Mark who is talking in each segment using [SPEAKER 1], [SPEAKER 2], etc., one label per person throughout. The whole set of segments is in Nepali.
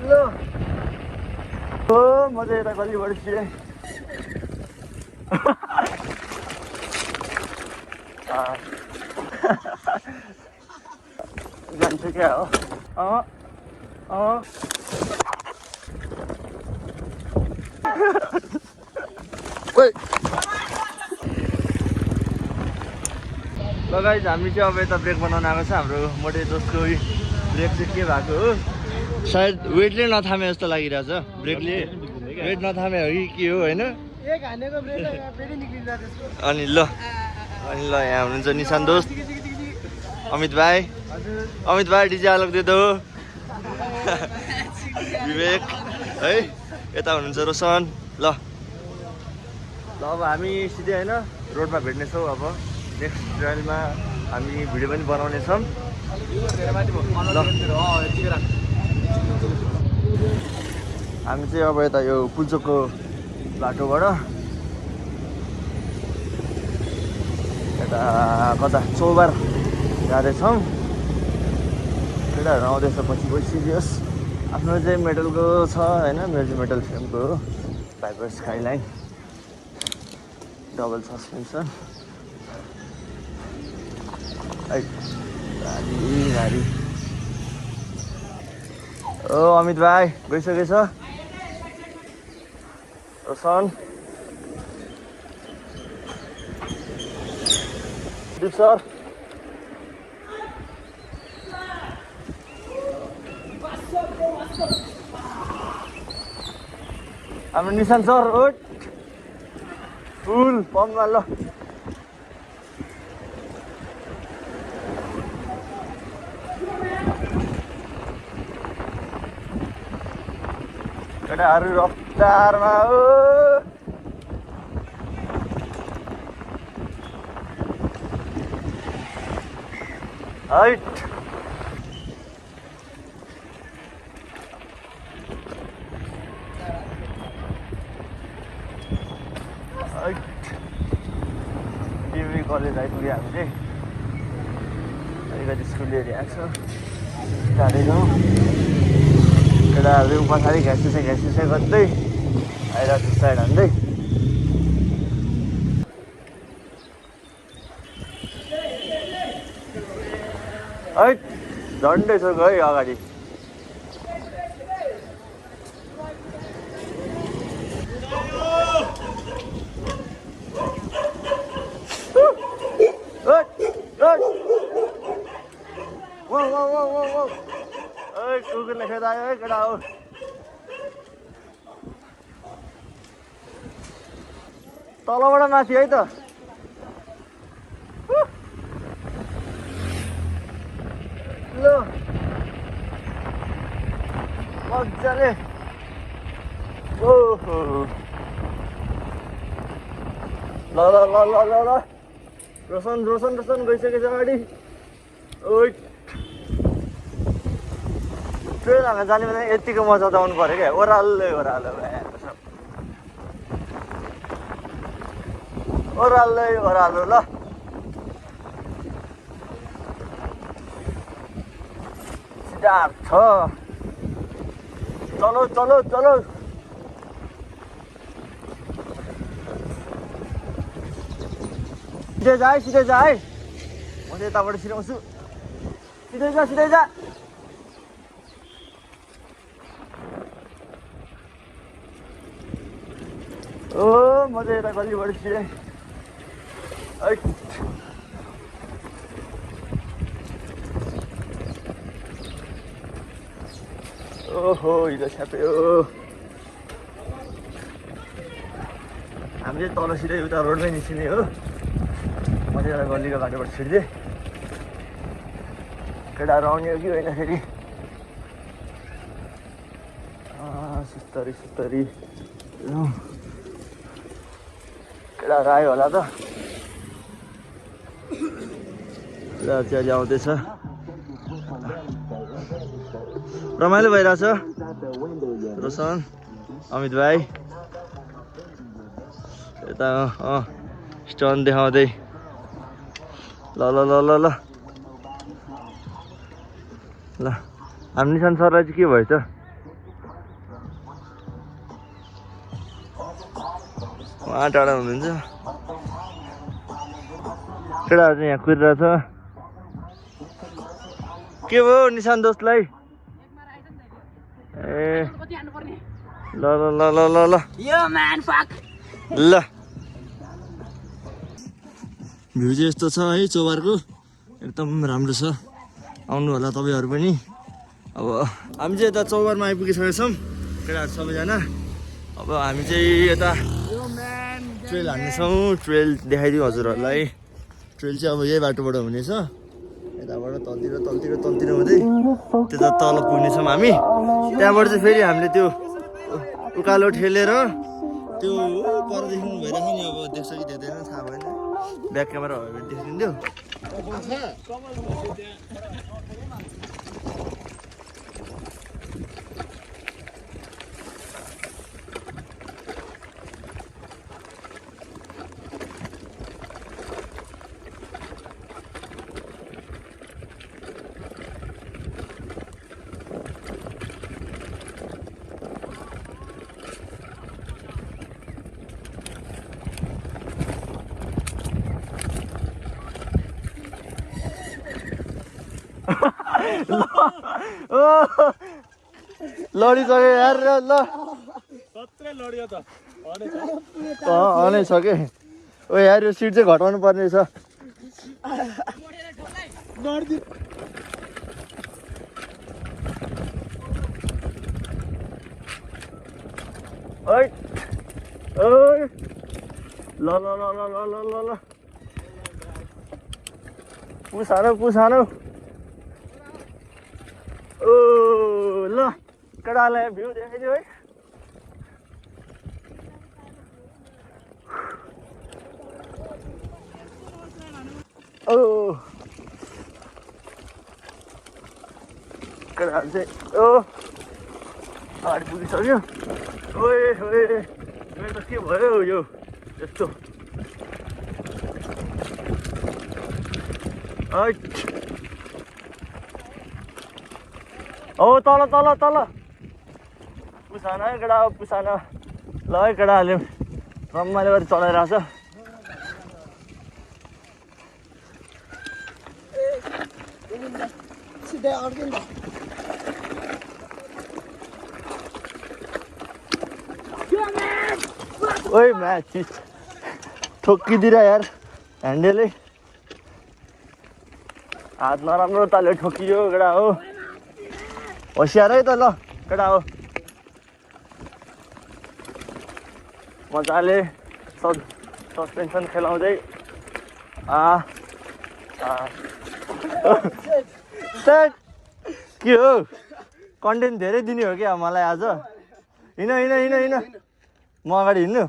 [SPEAKER 1] ल ओ म चाहिँ यता गल्लीबाट छिरेँ जान्छु क्या हो ल गाइस हामी चाहिँ अब यता ब्रेक बनाउन आएको छ हाम्रो मोटे दोस्तको ब्रेक चाहिँ के भएको हो सायद वेटले नथामे जस्तो लागिरहेछ ब्रेकले वेट नथामे हो कि के हो होइन अनि ल यहाँ हुनुहुन्छ निशान दोस्त अमित भाइ डिजे आलोक दे दो विवेक है यता हुनुहुन्छ रोशन ल अब हामी सिधै होइन रोडमा भेट्नेछौँ अब नेक्स्ट ट्रायलमा हामी भिडियो पनि बनाउनेछौँ हामी चाहिँ अब यता यो पुल्चोकको बाटोबाट यता कता चौबार जाँदैछौँ केटाहरू आउँदैछ पछि सिरियस आफ्नो चाहिँ मेटलको छ होइन मेरो चाहिँ मेटल फ्रेमको हो भाइपर स्काइलाइन डबल सस्पेन्सन गाडी ओ अमित भाइ गइसकेछ रोशन दिप सर हाम्रो निशान सर ओट फुल पम्पमा ल केटाहरू रफ्तारमा हो हाइट टिभी कलेज आइपुग्यो हामी चाहिँ अलिकति स्कुल एरिया छ जाँदैछौँ केटाहरू पछाडि घ्यासिसै गर्दै आइरहेको छ साइड हान्दै है झन्डै छ है अगाडि कुकुरले खेदायो है केटा हो तलबाट माथि है त ल मजाले ओहो ल रोशन गइसकेछ अगाडि ओइ ट्रेनमा जाने भने यतिको मजा त आउनु पऱ्यो क्या ओह्रालो ल सिधा छ चलो सिधै जा है म चाहिँ यताबाट छिराउँछु सिधै जा ओ म चाहिँ यता गल्लीबाट छिरेँ ओहो हिजो छ्याप्यो हामी चाहिँ तल सिधै उता रोडमै निस्किने हो म चाहिँ एउटा गल्लीको बाटोबाट छिर्दिएँ केटाहरू आउने हो कि होइन फेरि सुस्तरी केटाहरू आयो होला त केटाहरू चाहिँ आउँदैछ रमाइलो भइरहेछ रोशन अमित भाइ यता स्टन देखाउँदै ल हामी निशान सरलाई चाहिँ के भएछ उहाँ टाढा हुनुहुन्छ केटाहरू चाहिँ यहाँ कुदिरहेछ के भयो निशान दोस्तलाई ए ल ल ल ल ल ल ल भ्यू चाहिँ यस्तो छ है चोबारको एकदम राम्रो छ आउनु होला तपाईँहरू पनि अब हामी चाहिँ यता चौबारमा आइपुगिसकेका छौँ केटाहरू सबैजना अब हामी चाहिँ यता ट्रेल हान्नेछौँ ट्रेल देखाइदिउँ हजुरहरूलाई ट्रेल चाहिँ अब यही बाटोबाट हुनेछ यताबाट तलतिर हुँदै त्यता तल पुग्नेछौँ हामी त्यहाँबाट चाहिँ फेरि हामीले त्यो उकालो ठेलेर त्यो पर देख्नु भइरहेको नि अब देख्छ कि देख्दैन थाहा भएन ब्याक क्यामेरा भयो भने देखिदिन्थ्यो लडिसक्यो यार ल लडियो त हनेछ के ओ यार यो सिट चाहिँ घटाउनु पर्ने छ ओइ ओइ ल ल ल ल ल ल ल ल पुसानो ओ ल केटालाई भ्यू देखाइदियो है ओ केटाहरू चाहिँ ओ अगाडि पुगिसक्यो ओए ओए मेरो त के भयो यो यस्तो औ तल पुसान है केटा पुसान ल है केटाहरूले रमाइलो गरी चलाइरहेछ ओइ म्याच ठोकिदिएर यार ह्यान्डलै हात नराम्रो ताले ठोकियो केटा हो होसियार है त ल केटा हो मजाले सस्पेन्सन खेलाउँदै के हो कन्टेन्ट धेरै दिने हो क्या मलाई आज हिँड म अगाडि हिँड्नु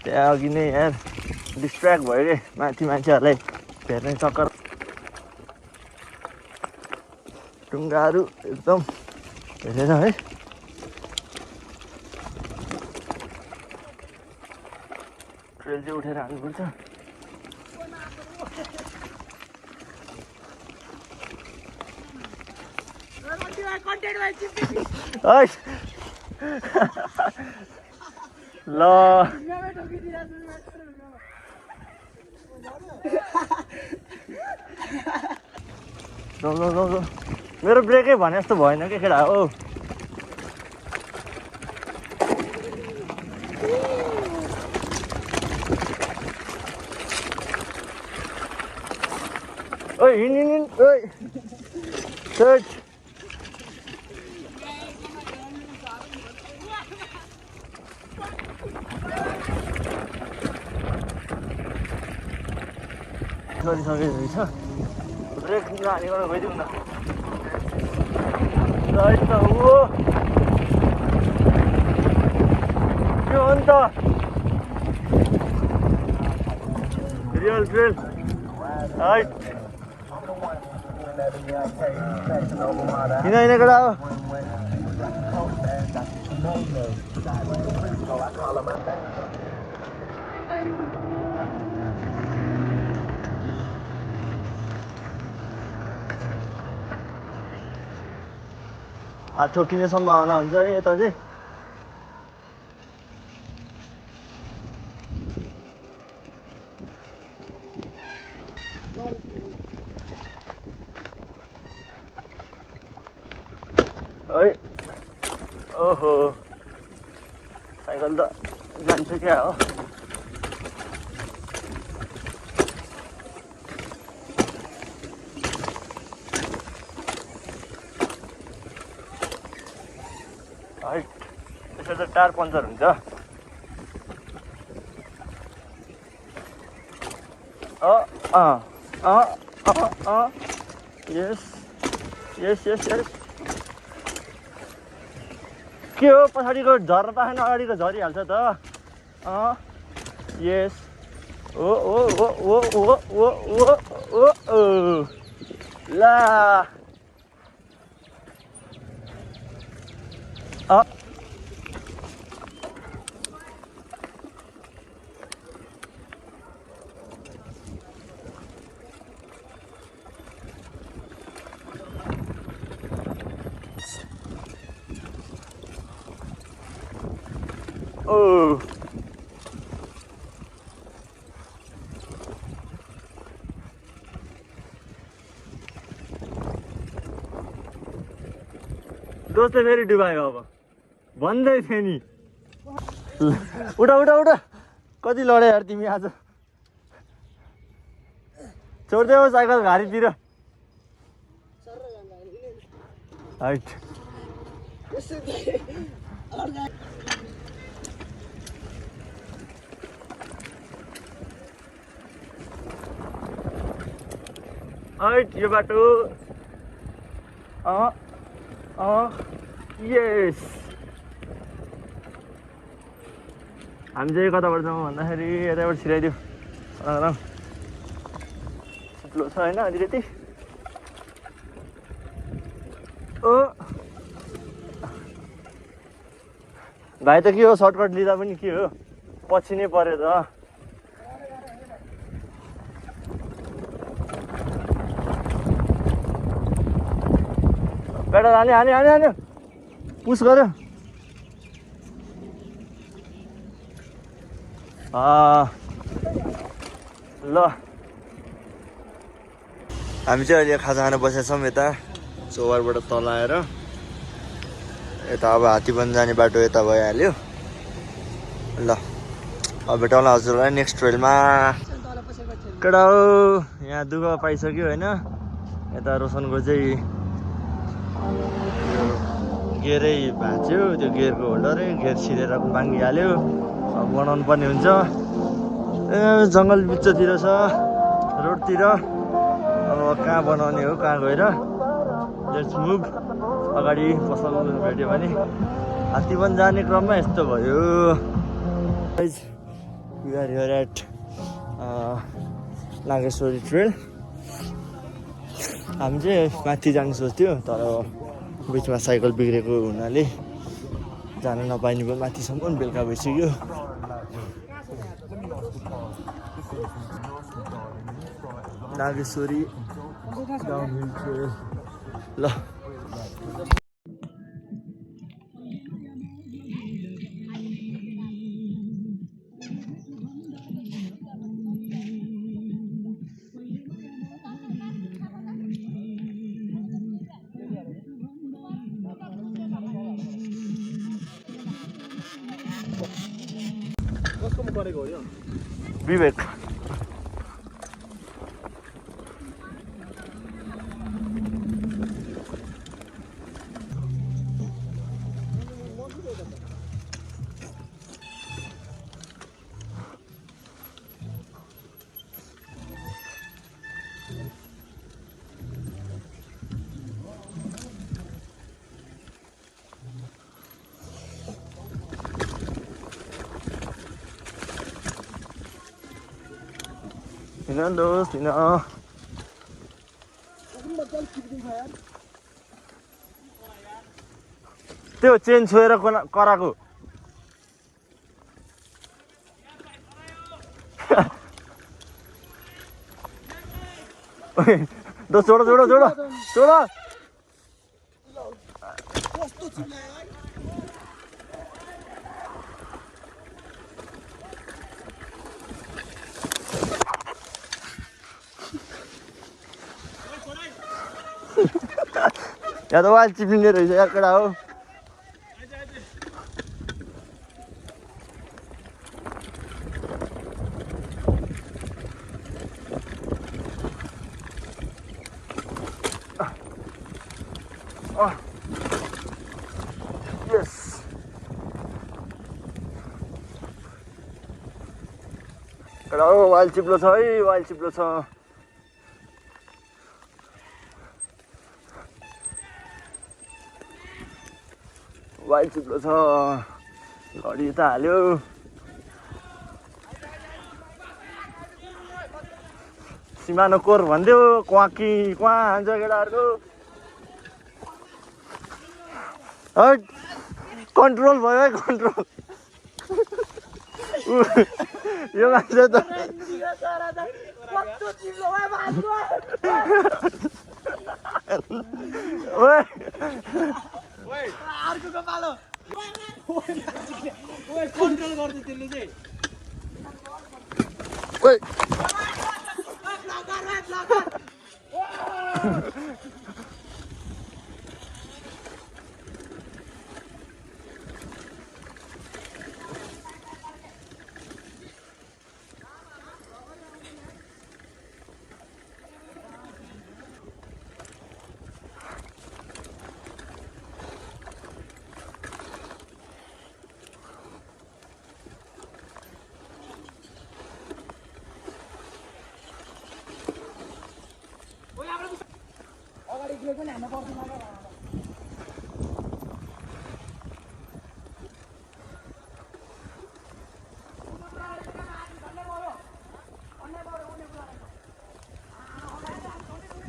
[SPEAKER 1] त्यहाँ अघि नै यार डिस्ट्र्याक्ट भयो कि माथि मान्छेहरूलाई हेर्ने चक्कर ढुङ्गाहरू एकदम हेरेर है ट्रेल चाहिँ उठेर हाल्नुपर्छ ल मेरो ब्रेकै भने जस्तो भएन क्या केटा हो ओइ हिँड ओइ गरिसकेको छ ब्रेक हानेर गइदिउँ न राइट त हो के हो नि त रियल ट्रेल राइट हिँड केटा हो ठोकिने सम्भावना हुन्छ है यता चाहिँ। है ओहो साइकल त जान्छ क्या हो। है त्यसो त टायर पङ्चर हुन्छ। यस यस यस यस के हो पछाडिको झर्न पाएन अगाडिको झरिहाल्छ त। यस ओ ओ ओ ओ ओ ओ ओ ओ ला ओ दोस्तले फेरि डुबायो। अब भन्दै थिएँ नि उठा उठा उठा कति लडे यार तिमी आज। छोड्दै हो साइकल घारीतिर। हाइट हाइट यो बाटो यस। हामी चाहिँ कताबाट जाउँ भन्दाखेरि यताबाट छिराइदियो चिप्लो छ होइन अलिकति। ओ भाइ त के हो सर्टकट लिँदा पनि के हो पछि नै पऱ्यो त। पेडल हान्यो हान्यो हान्यो हान्यो पुस गर्यो। ल हामी चाहिँ अहिले खाजा खान बसेका छौँ यता चौबारबाट तल आएर। यता अब हात्तीबन जाने बाटो यता भइहाल्यो। ल अब भेटौँला हजुरलाई नेक्स्ट ट्रेलमा। केटा हो यहाँ दुःख पाइसक्यो होइन। यता रोशनको चाहिँ गेरै भाँच्यो त्यो गेरको होल्डरै गेर छिरेर भाङ्गिहाल्यो। अब बनाउनु पर्ने हुन्छ। जङ्गल बिचतिर छ रोडतिर। अब कहाँ बनाउने हो कहाँ गएर लेट्स मुभ। अगाडि पसल भेट्यो भने हात्तीबन जाने क्रममा यस्तो भयो। We are here at Nageshwari trail. हामी चाहिँ माथि जानु सोच्थ्यो तर बिचमा साइकल बिग्रेको हुनाले जान नपाइने भयो माथिसम्म। बेलुका भइसक्यो। Nageshwari downhill trail. ल विवेक दोस्त त्यो चेन छोएर कराको दोस्त जोडो जोडो जोडो जोडो यहाँ त वाइल्ड चिप्लिने रहेछ यार केटा हो यस केटा हो वाइल्ड चिप्लो छ है वाइल्ड चिप्लो छ वाइल्ड चिप्लो छ घडी त हाल्यो सिमानो कोर भन्दियो क्वाकी क्वा हान्छ केटाहरूको हट कन्ट्रोल भयो है कन्ट्रोल यो मान्छे त
[SPEAKER 2] अर्को पालो कन्ट्रोल गर्दै त्यसले चाहिँ
[SPEAKER 1] ओइ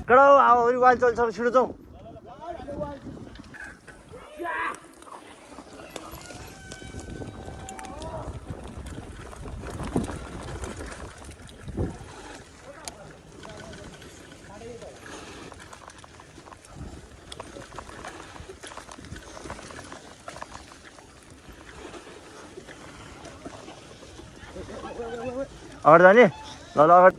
[SPEAKER 1] केटा हो अब वाइल्ड चल्छ छिटो जाउँ अगाडि जाने ल ल अगाडि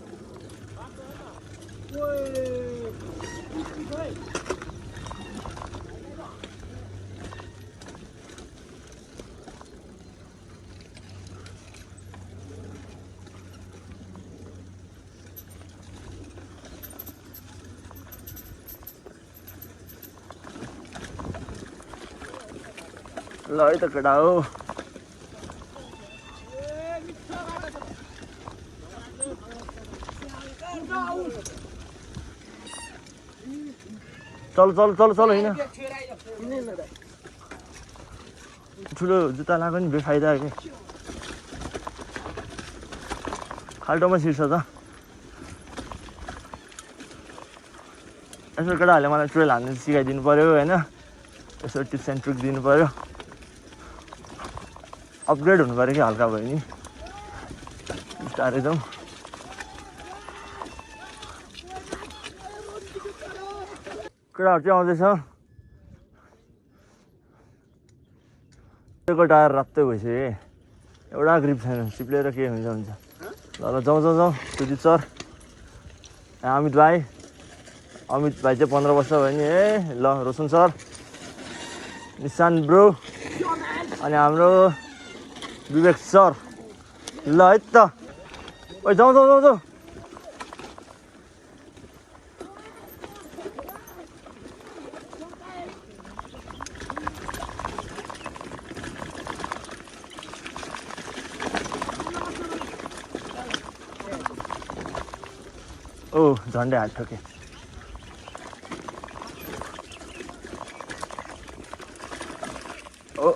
[SPEAKER 1] ल है त केटा हो चल चल चल चल होइन ठुलो जुत्ता लगाएको नि बेफाइदा के खाल्टोमा छिर्छ त यसो केटाहरूले मलाई ट्रेल हान्नु सिकाइदिनु पऱ्यो होइन यसो टिप्स एन्ड ट्रिक दिनु पऱ्यो अपग्रेड हुनु पऱ्यो कि हल्का भयो नि बिस्तारै जाउँ केटाहरू चाहिँ आउँदैछ त्यो टायर रात्तै भइसक्यो एउटा ग्रिप छैन चिप्लेर के हुन्छ हुन्छ ल ल जाउँ जाउँ जाउँ सुजित सर अमित भाइ चाहिँ 15 वर्ष भयो नि ए ल रोशन सर निशान ब्रो अनि हाम्रो विवेक सर ल है त ओ जाउँ जाउँ जाउँ जाउँ ओ झन्डै हात ठोके ओ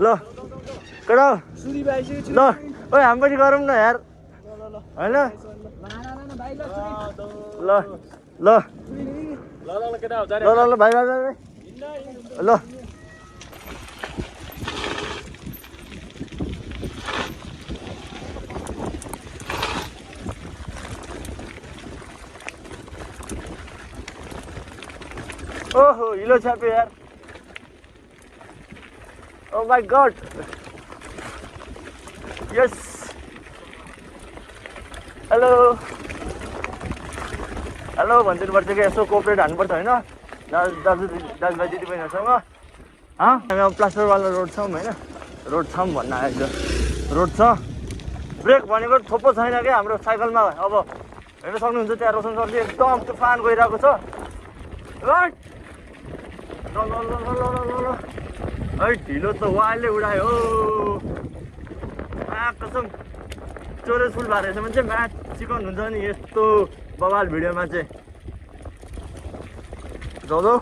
[SPEAKER 1] ल केटा ल ओ हामी पनि गरौँ न यार होइन ल ल ल ल भाइ भाइ भाइ ल ओहो हिलो छ्याप्यो यार oh my god yes hello hello भनिदिनुपर्छ कि यसो कोअपरेट हान्नुपर्छ होइन दाजुभाइ दिदीबहिनीहरूसँग हामी अब प्लास्टरवाला रोड छौँ होइन रोड छौँ भन्न आएको रोड छ ब्रेक भनेको थोपो छैन क्या हाम्रो साइकलमा अब हेर्न सक्नुहुन्छ त्यहाँ रोशन सरले एकदम तुफान गइरहेको छ है ढिलो त वाइल्डले उडायो कसम चोरे फुल भएर रहेछ भने चाहिँ म्याच चिकन हुन्छ नि यस्तो बवाल भिडियोमा चाहिँ जाउँ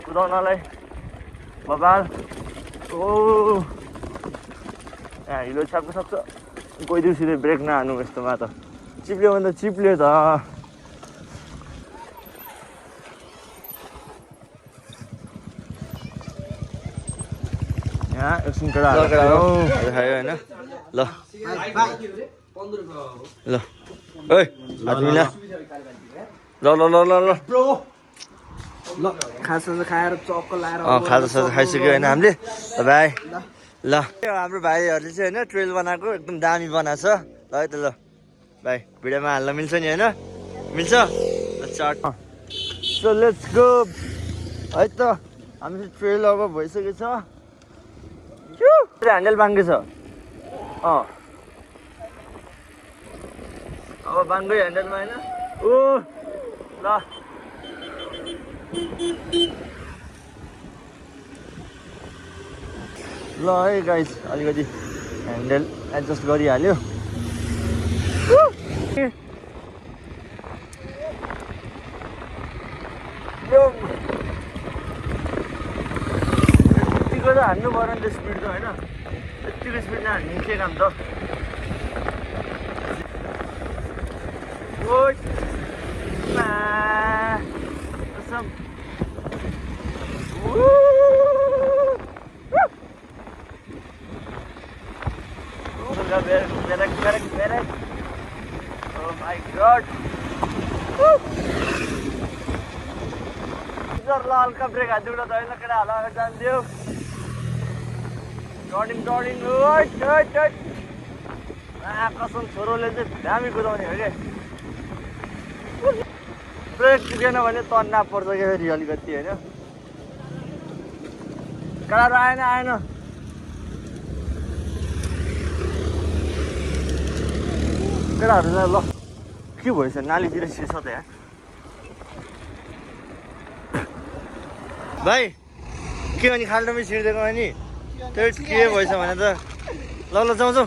[SPEAKER 1] कुदाउनलाई बवाल ओ यहाँ हिलो छ्याप्नु सक्छ कोही दिउँसिँदै ब्रेक नहाल्नु यस्तोमा त चिप्ल्यो भने त चिप्ल्यो त यहाँ एकछिन केटाहरू खायो होइन ल ल ओइ हात मिला ल ल ल ल ल
[SPEAKER 2] खाजा खाएर चक्क लाएर
[SPEAKER 1] खाजासाजा खाइसक्यो होइन हामीले भाइ ल हाम्रो भाइहरूले चाहिँ होइन ट्रेल बनाएको एकदम दामी बनाएको छ ल है त ल भाइ भिडियोमा हाल्न मिल्छ नि होइन मिल्छ चार्ट सो लेट्स गो है त हामी चाहिँ ट्रेल अब भइसकेको छ ह्यान्डल बाङ्गै छ अब बाङ्गै ह्यान्डलमा होइन ओ ल ल है गाइस अलिकति ह्यान्डल एडजस्ट गरिहाल्यो यतिको त हान्नु पऱ्यो नि त स्पिड त होइन यतिको स्पिड नहान्ने के काम त Oh my god! हल्का ब्रेक हालिदिउँ न त होइन केटा हल्का जानिदियो टर्निङ कसम छोरोले चाहिँ दामी कुदाउने हो क्या ब्रेक टिकेन भने तन्ना पर्छ क्या फेरि अलिकति होइन केटाहरू आएन केटाहरू चाहिँ ल के भएछ नालीतिर छिर्छ त यहाँ भाइ के भने खाल्डोमै छिर्दिएको अनि त्यो के भएछ भने त ल जाउँ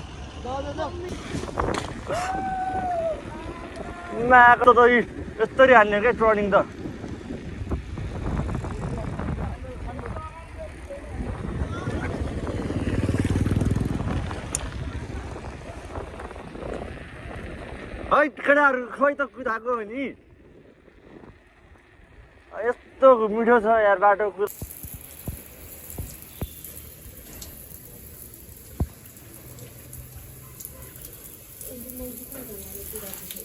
[SPEAKER 1] माको त यस्तरी हान्ने क्या टर्निङ त है केटाहरू खोइ त कुदाएको हो नि यस्तो मिठो छ यार बाटो